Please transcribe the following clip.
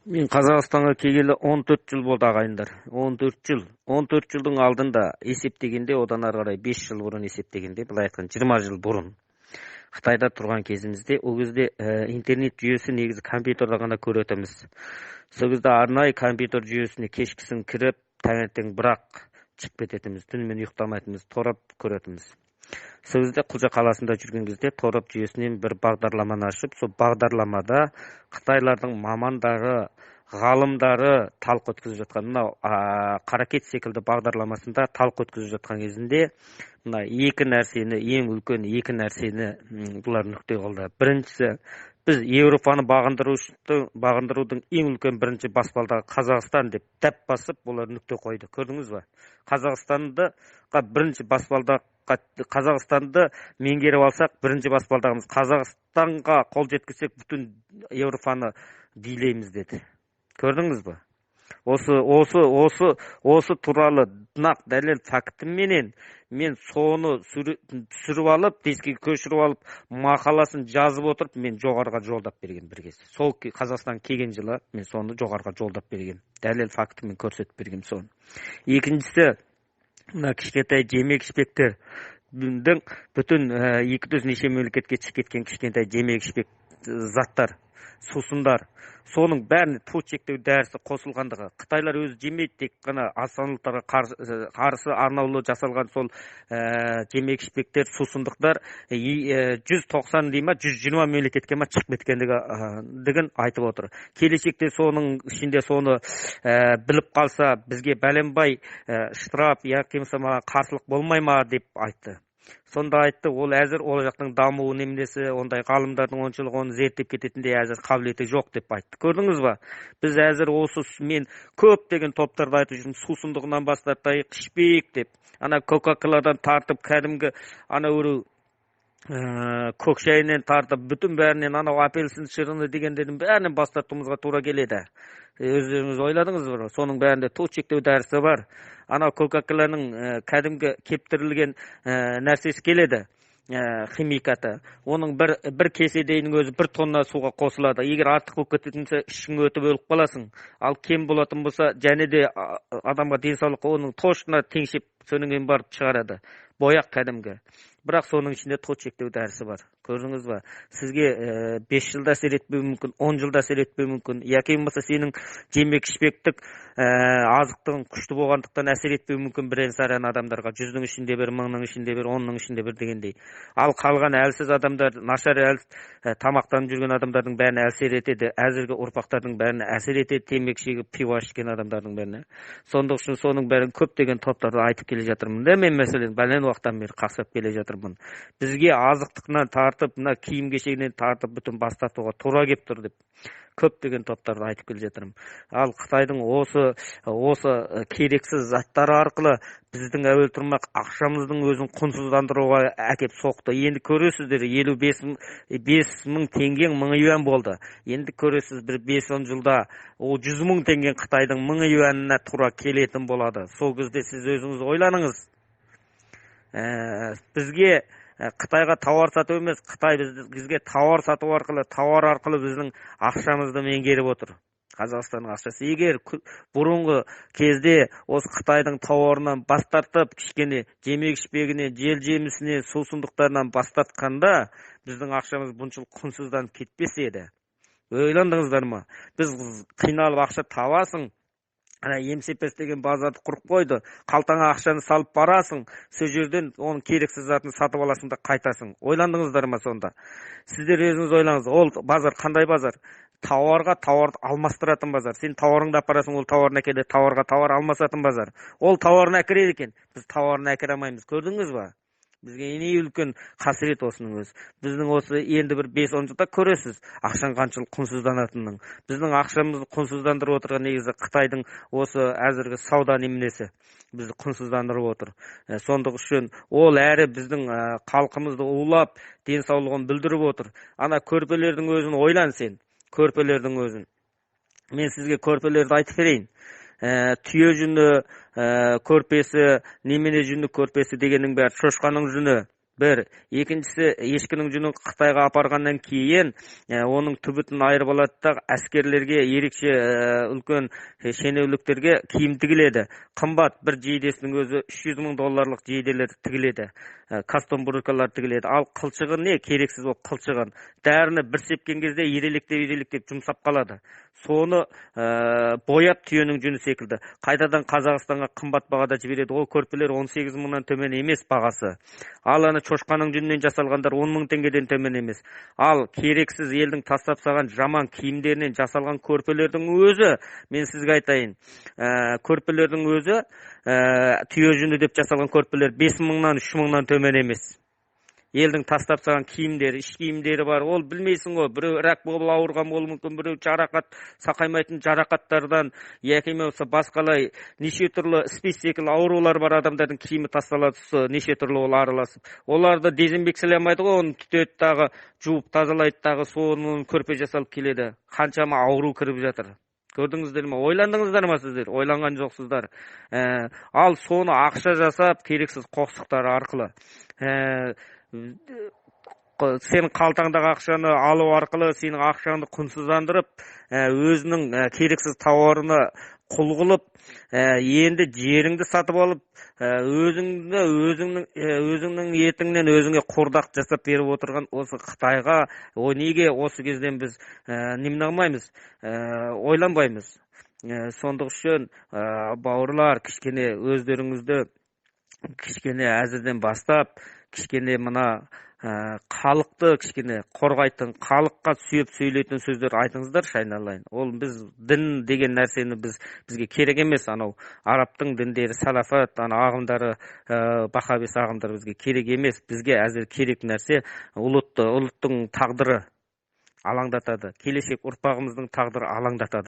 Мен Қазақстанға келгелі 14 жыл болды, ағайындар. 14 жыл. 14 жылдың алдында есептегенде, одан ары қарай 5 жыл бұрын есептегенде, былай айтқан 20 жыл бұрын Қытайда тұрған кезімізде, ол кезде интернет жүйесі негізі компьютерде ғана көретінбіз. Сол кезде арнайы компьютер жүйесіне кешкісін кіріп, таңертең бірақ шығып кететінбіз, түнімен ұйықтамайтынбыз, торап көретінбіз. Сол кезде Құлжа қаласында жүрген кезде торап жүйесінен бір бағдарламаны ашып, сол бағдарламада қытайлардың мамандары, ғалымдары талқы өткізіп жатқан, мынау Қаракет секілді бағдарламасында талқы өткізіп жатқан кезінде мына екі нәрсені, ең үлкен екі нәрсені бұлар нүкте қылды. Біріншісі, біз Еуропаны бағындырудың ең үлкен бірінші баспалдағы Қазақстан деп дәп басып, олар нүкте қойды. Көрдіңіз ба? Қазақстанды бірінші баспалдақ, Қазақстанды меңгеріп алсақ, бірінші баспалдағымыз Қазақстанға қол жеткізсек, бүтін Еуропаны билейміз деді. Көрдіңіз ба? Осы туралы нақ дәлел фактіменен мен соны түсіріп алып, дискіге көшіріп алып, мақаласын жазып отырып, мен жоғарыға жолдап берген бір кез. Сол Қазақстан келген жылы мен соны жоғарыға жолдап берген. Дәлел фактімен көрсетіп берген соны. Екіншісі, мына кішкентай жемек ішпектердің бүтін екі жүз неше мемлекетке шығып кеткен кішкентай жемек ішпек заттар, сусындар, соның бәріне ту шектеу дәрісі қосылғандығы. Қытайлар өзі жемейді, тек қана аз санды қарсы арнаулы жасалған сол жемек ішпектер, сусындықтар 190 дей ма, 120 мемлекетке ма шығып кеткендігін айтып отыр. Келешекте соның ішінде соны біліп қалса, бізге бәленбай штраф, яки болмаса қарсылық болмай ма деп айтты. Сонда айтты, ол әзір ол жақтың дамуы неменесі, ондай ғалымдардың оншалық оны зерттеп кететіндей әзір қабілеті жоқ деп айтты. Көрдіңіз ба? Біз әзір осы мен көптеген топтарды айтып жүрмін, сусындығынан бас тартайық, ішпейік деп. Ана Кока-Коладан тартып, кәдімгі ана өру көк шайынан тартып, бүтін бәрінен анау апельсин шырыны дегендердің бәрінен бас тартуымызға тура келеді. Өздеріңіз ойладыңыз ба? Соның бәрінде ту шектеу дәрісі бар. Анау Кока-Коланың кәдімгі кептірілген нәрсесі келеді, химикаты. Оның бір кеседейінің өзі 1 тонна суға қосылады. Егер артық болып кететін болса, ішің өтіп өліп қаласың. Ал кем болатын болса, және де адамға денсаулыққа оның точно теңшеп содан барып шығарады. Бояқ кәдімгі. Бірақ соның ішінде тот шектеу дәрісі бар. Көрдіңіз ба? Сізге 5 жылда әсер етпеуі мүмкін, 10 жылда әсер етпеуі мүмкін. Яки болмаса сенің жемек ішпектік азықтығың күшті болғандықтан әсер етпеуі мүмкін бірен саран адамдарға. 100-дің ішінде бір, 1000-ның ішінде бір, 10-ның ішінде бір дегендей. Ал қалған әлсіз адамдар, нашар тамақтанып жүрген адамдардың бәріне әсер етеді. Әзіргі ұрпақтардың бәріне әсер етеді, темекі шегіп, пиво ішкен адамдардың бәріне. Сондық үшін соның бәрін көптеген топтарда айтып келе жатырмын да, мен мәселен бәлен уақыттан бері қақсап келе жатырмын. Бізге азықтығынан тартып, мына киім кешегінен тартып бүтін бас тартуға тура кеп тұр деп көптеген топтарды айтып келе жатырмын. Ал Қытайдың осы керексіз заттары арқылы біздің әуел тұрмақ ақшамыздың өзін құнсыздандыруға әкеп соқты. Енді көресіздер, елу бес мың теңгең мың юань болды. Енді көресіз, бір 5-10 жылда ол 100 мың теңгең Қытайдың мың юанына тура келетін болады. Сол кезде сіз өзіңіз ойланыңыз. Бізге Қытайға тауар сату емес, Қытай бізге тауар сату арқылы, тауар арқылы біздің ақшамызды меңгеріп отыр. Қазақстанның ақшасы. Егер бұрынғы кезде осы Қытайдың тауарынан бас тартып, кішкене жемек ішпегіне, жел жемісіне, сусындықтарынан бас тартқанда, біздің ақшамыз бұншалық құнсызданып кетпес еді. Ойландыңыздар ма? Біз қиналып ақша табасың, ана МСПС деген базарды құрып қойды. Қалтаңа ақшаны салып барасың, сол жерден оның керексіз затын сатып аласың да қайтасың. Ойландыңыздар ма сонда? Сіздер өзіңіз ойлаңыз, ол базар қандай базар? Тауарға тауарды алмастыратын базар. Сен тауарыңды апарасың, ол тауарын әкеледі, тауарға тауар алмасатын базар. Ол тауарын әкіреді екен, біз тауарын әкіре алмаймыз. Көрдіңіз ба? Бізге не үлкен қасірет осының өзі. Біздің осы енді бір 5-10 жылда көресіз, ақшаң қаншалық құнсызданатынын. Біздің ақшамызды құнсыздандырып отырған негізі Қытайдың осы әзіргі сауда неменесі бізді құнсыздандырып отыр. Сондық үшін ол әрі біздің халқымызды улап, денсаулығын бүлдіріп отыр. Ана көрпелердің өзін ойлан сен, көрпелердің өзін. Мен сізге көрпелерді айтып берейін. Түйе жүні көрпесі, немене жүні көрпесі дегеннің бәрі шошқаның жүні, Бір екіншісі, ешкінің жүнін Қытайға апарғаннан кейін оның түбітін айырып алады да, әскерлерге, ерекше үлкен шенеуніктерге киім тігіледі. Қымбат, бір жейдесінің өзі 300 мың долларлық жейделер тігіледі, костюм буркалар тігіледі. Ал қылшығы не керексіз, ол қылшығын дәріні бір сепкен кезде ирелектеп ирелектеп жұмсап қалады. Соны бояп, түйенің жүні секілді қайтадан Қазақстанға қымбат бағада жібереді. Ол көрпелер 18 мыңнан төмен емес бағасы. Ал ана шошқаның жүнінен жасалғандар 10 мың теңгеден төмен емес. Ал керексіз, елдің тастап тастаған жаман киімдерінен жасалған көрпелердің өзі, мен сізге айтайын, көрпелердің өзі, түйе жүні деп жасалған көрпелер 5 мыңнан, 3 мыңнан төмен емес. Елдің тастап тастаған киімдері, іш киімдері бар. Ол білмейсің ғой, біреу рак болып ауырған болуы мүмкін, біреу жарақат, сақаймайтын жарақаттардан, яки болмаса басқалай неше түрлі СПИД секілді аурулар бар адамдардың киімі тасталады, неше түрлі ол араласып. Оларды дезинфекциялай алмайды ғой, оны түтеді дағы, жуып тазалайды дағы, соның көрпе жасалып келеді. Қаншама ауру кіріп жатыр. Көрдіңіздер ме? Ойландыңыздар ма сіздер? Ойланған жоқсыздар. Ал соны ақша жасап, керексіз қоқсықтар арқылы, сенің қалтаңдағы ақшаны алу арқылы, сенің ақшаңды құнсыздандырып, өзінің керексіз тауарына құл қылып, енді жеріңді сатып алып, өзіңді өзіңнің өзіңнің етіңнен өзіңе қуырдақ жасап беріп отырған осы Қытайға о неге осы кезден біз немене қылмаймыз, ойланбаймыз? Сондық үшін, бауырлар, кішкене өздеріңізді кішкене әзірден бастап, кішкене мына халықты кішкене қорғайтын, халыққа сүйеп сөйлейтін сөздер айтыңыздаршы, айналайын. Ол біз дін деген нәрсені бізге керек емес. Анау арабтың діндері, салафат, ана ағымдары, бахабис ағымдары бізге керек емес. Бізге әзір керек нәрсе ұлттың тағдыры алаңдатады, келешек ұрпағымыздың тағдыры алаңдатады.